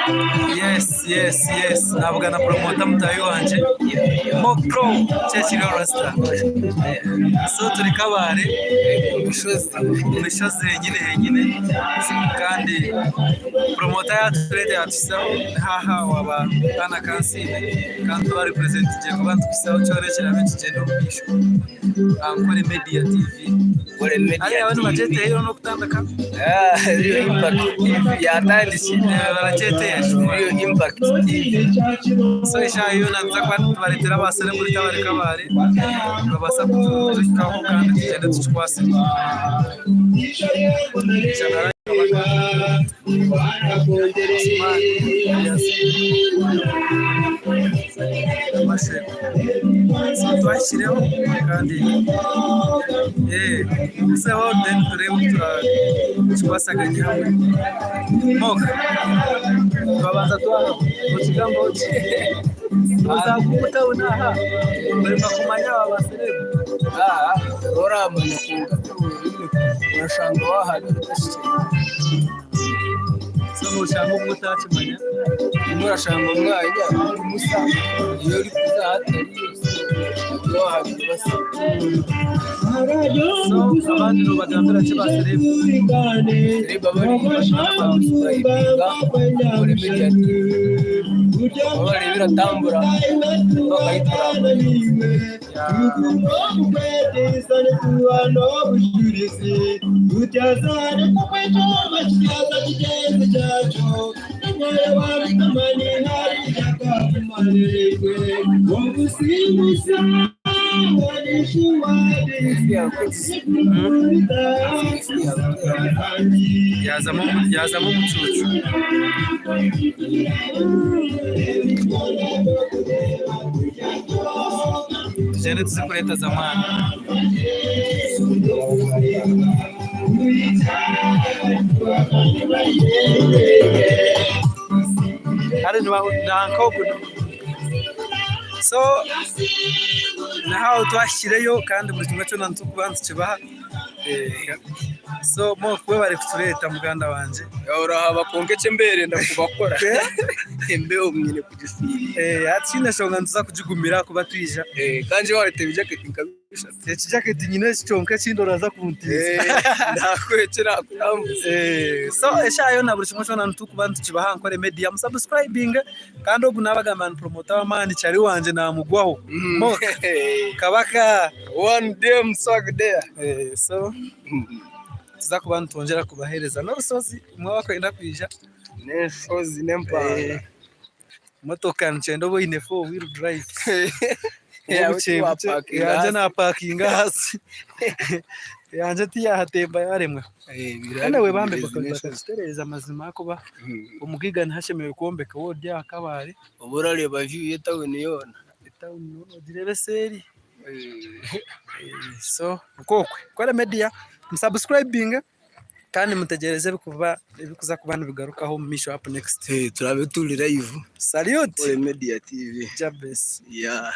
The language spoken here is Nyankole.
Yes, yes, yes. Nabugana promoter mutahi wangye Mo Pro kyekiriho Rasta. So turi Kabale omumishozi henyine henyine kandi promoter yatureeta yatuhisaho haha waba Anna Kansiime kandi tuba representingire kuba nitukuhisaho kyona ekirabe nikigyenda omu maisho. Ankole Media TV. Hariya nibagyeteyo n'okutandika. Real Impact TV yatandikire. Baragyeteya. Real Impact TV. So eshaaha yoona nituza kuba nitubareetera aba celebrity abari Kabale nibabaasa kutuhikaho kandi tugyende tukikwasire. Twahikireho kandi tuzeho then tureebe oku turakikwasaganya hamwe. Twabanza twakigambaho ki? Nooza omu tawuni aha orenda kumanya aba serebu? Oramanya kwonka orashanga wahabire otahikire. So noshanga obumwe otakimanya. Obumwe orashanga omwanya guri musa ahu orikuza hatariyo so wahabire basa. So abandi nobagambira ki ba serebu? Serebu abari basabusikurayibinga Ankole Media TV babareba eratambura bakayituramura. Yazamu omucuucu. Tugyende tuzikureeta z'amaani. Hare nanka ogu so naho twahikireyo kandi buri kimwe kyona nitukuba nitukibaha. So webare kutureeta muganda wangye. Orahaba kwonka eky'embeera enda kubakora embeho mwine kugisiiba. Hati tihaine nshonga nituza kugigumira ahakuba twija. Kandi wareeta ebijaketi nka bishatu. Ekijaketi nyine eki kyonka ekindi oraza kuntiiza. Nakwekira akutambuza. So eshaaha yoona buri kimwe kyona nitukuba nitukibaha Ankole Media musabusikurayibinge Kandi ogu nabagamba ni promota w'amaani chari wangye namugwaho. Kabaka. One day swag there. So tuza kuba nitwongyera kubahereza n'orushozi imwe abakwenda kwija. N'enshozi n'empanga. Motoka nikyenda obe oyine 4 wheel drive. Yangye napakinga ahansi. Yangye tiyahatemba yaremwa. Kandi we bambe bakakitereeza amazima ahakuba omugaiga nihashemereire kwombeka waaba ori aha Kabale. Oba orareeba view y'etawuni yoona. Etawuni yoona ogireebe seeri. So nikwo okwe. Ankole Media musubscribinge kandi mutegyereze ebirikuza kuba nibigarukaho omu maisho up next. Turabe turi live. Salute! Ankole Media TV. Jah bless. Yeah.